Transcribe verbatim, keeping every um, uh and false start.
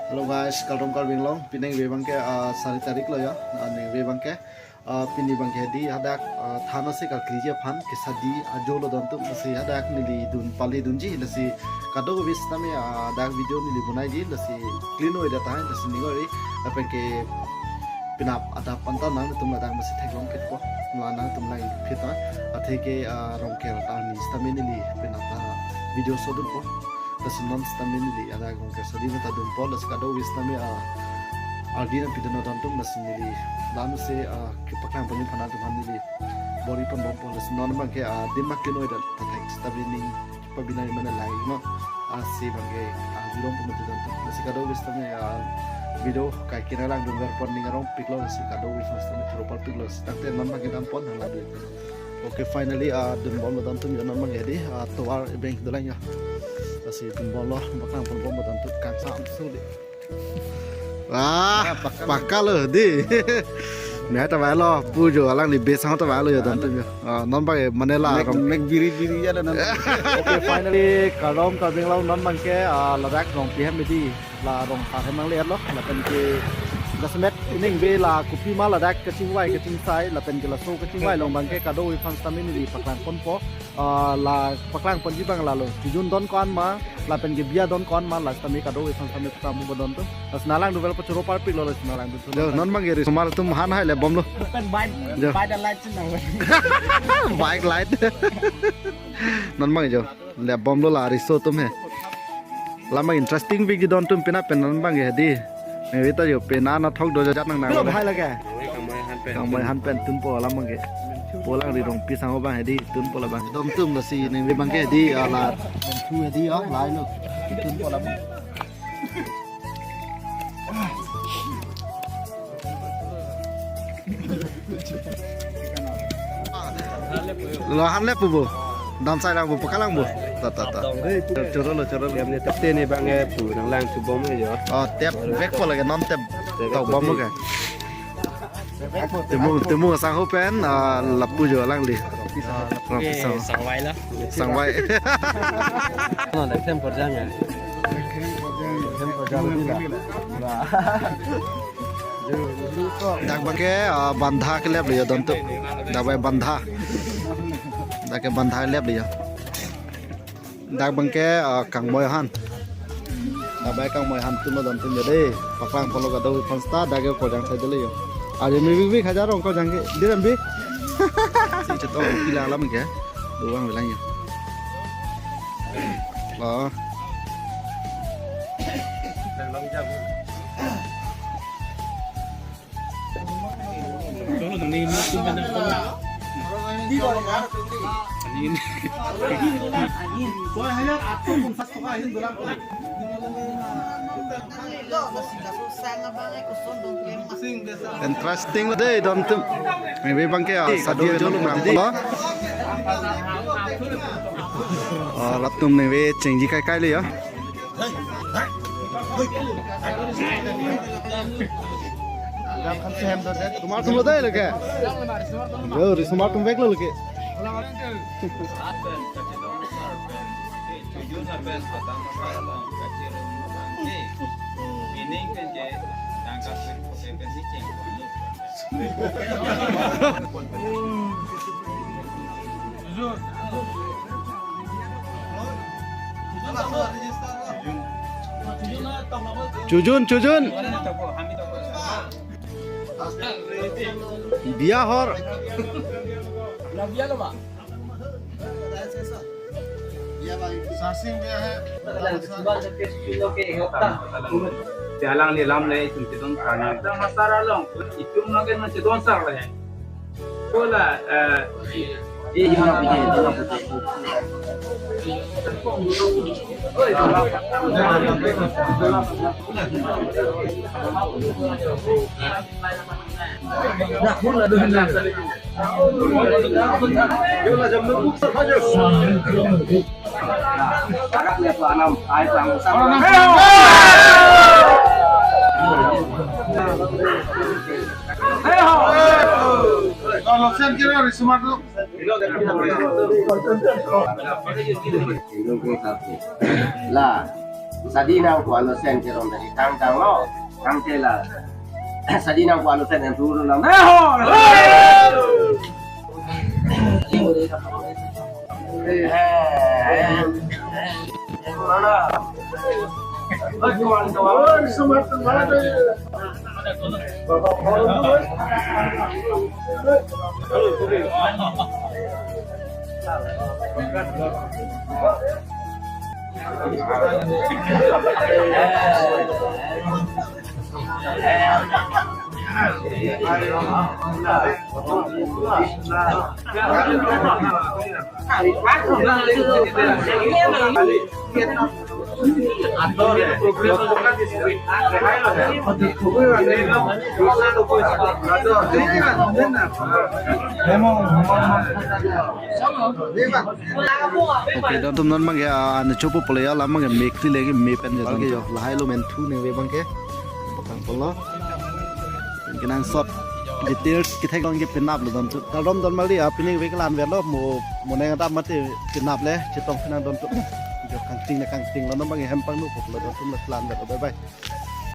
Hello guys, kardom Karbi Anglong, pini ningve abangke, ah, sari tarik lo ya, ah, ningve abangke, ah, pini abangke hedi hadak, ah, thanasi karkliji aphan, kesadi ajo lo dontum, lasi hadak neli dun pali dunji, lasi kadokave sitame, ah, hadak video neli bonaiji, lasi clean oida tahai, lasi ning oi, lapenke penap adap anta nangtum ladak masi theklong kitpo. La nangtum lang phit na. Atheke, ah, Rongker ta ni sitame neli penap ta video so dunpo. Lasi non sitame neli hadak Rongker sadi meta dunpo. Lasi kadokave sitame, ah, ardi nangpidun dontum lasi neli. Lanusi, ah, kepaklang pon aphan nangtum aphan neli bor-i pon bompo. Lasi non abangke, ah, din ma clean oida tahai sitame ning pabinai mana lagi no. Asi abangke, ah, video pemati dontum. Lasi kadokave sitame, ah, video kaikina langdunver pon ning arong piklo, lasi kadokave sitame choro parpiklo, lasi tangte non abangke dam pon hang ladu. Okay, finally, ah, dunbomlo dontum ya, non abangke hedi, ah, tovar ebeng dolang ya. Lasi dunbomlo, paklang ponbomlo dontum, kangsam suli. Ah, pakka lo di. Mia ta vailo, pu jo alangli besang ta vailo ya dontum ya. Ah, non abangke mane la Mek, rong. Mek biri biri ya lo non. Okay, finally, kardom Karbi Anglong, non abangke, ah, ladak Rongpi hem hedi, la Rongthar hem nangle lo, lapenke, jasemet ningve la kopima ladak kachingvai kachingsai, lapenke laso kachingvai along abangke kadokave aphan sitame neli paklang ponpo, ah, la paklang ponji abang lalo, chojun don ko-an ma, lapenke bia don ko-an ma, la sitame kadokave aphan sitame paklang ponpo dontum. Lasi nanglang duvel pachoro parpiklo, lasi nanglang duvel. Jo, non abangke risomar atum han hai le bomlo. Pen bike, Jo. Bike light sih nang. Bike light. Non abang jo. Le bomlo la riso atum he. Lama interesting video dontum pina pen non abangke hedi. Ningve ta jo pena na thok do jat nang nang. Belum hai lagi. Kangmoi han pen. Kangmoi han pen tunpo la abangke. Pu Langri Rongpi sang abang hedi tunpo la abang. Dontum lasi ningve abangke hedi, ah, la. Thu hedi, ah, lailo. Tunpo la abang. Lo han le pu bo. Dam sai lang bo, paklang bo. Ta, ta, ta. Choro lo, choro lo. Yam ne tap te ne abangke pu nanglang thu bom jo. Oh, tap vekpo lagi, non tap. Tap tok bom ke. Timung, timung asangho pen, ah, lapu jo alangli. Rongpi sang. Sangvai la. Sangvai. No, next time porjang ya. Next time porjang di la. Dak abangke, ah, bandha kelep lo ya dontum. Dak abangke bandha. Dak ke bandha kelep lo ya. Dak abangke, ah, kangmoi han. Dak abangke kangmoi han tunlo dontum ya dei. Paklang ponlo kadokave aphan sita dak ke porjang sai dolo yo. Ari me big big hajar rong korjang ke. Diram bi. Si chetong pila alam ke. Duang bilang ya. Lo. Interesting dei dontum. Ningve abangke, ah, sadi ajo lo mangkolo. Ah, latum ningve chengji kaikai le ya. Risomar atum lo dei lake. Yo, risomar atum veklo lake. Chojun, chojun. Bia hor. Jalang ni lam le itum chedon sarna. Masara long itum nang kan chedon sar le. Bola, eh, La. Sadi nangpu anusen cherong dari tang tanglo. Tangte la. Sadi nangpu anusen yang turun lang. Eh, ho! Eh, eh, eh, mana? Hei, kawan, kawan. Okay, don atum, non abangke, ah, an chopo pule alam abangke me kekli lagi, me pen jadon. Okay, jo, lahai lo men thu ningve abangke. Pakang polo. Kenangsot details kethek abangke penap lo don atum. Kardom don mali, ah, pining ve kelang verlo, mo, mo neng adam mati penap le, chetong penang don atum. Jo, kangting ne kangting lo, non abangke hem pangno pok lo don atum, lo kelang verlo. Bye bye.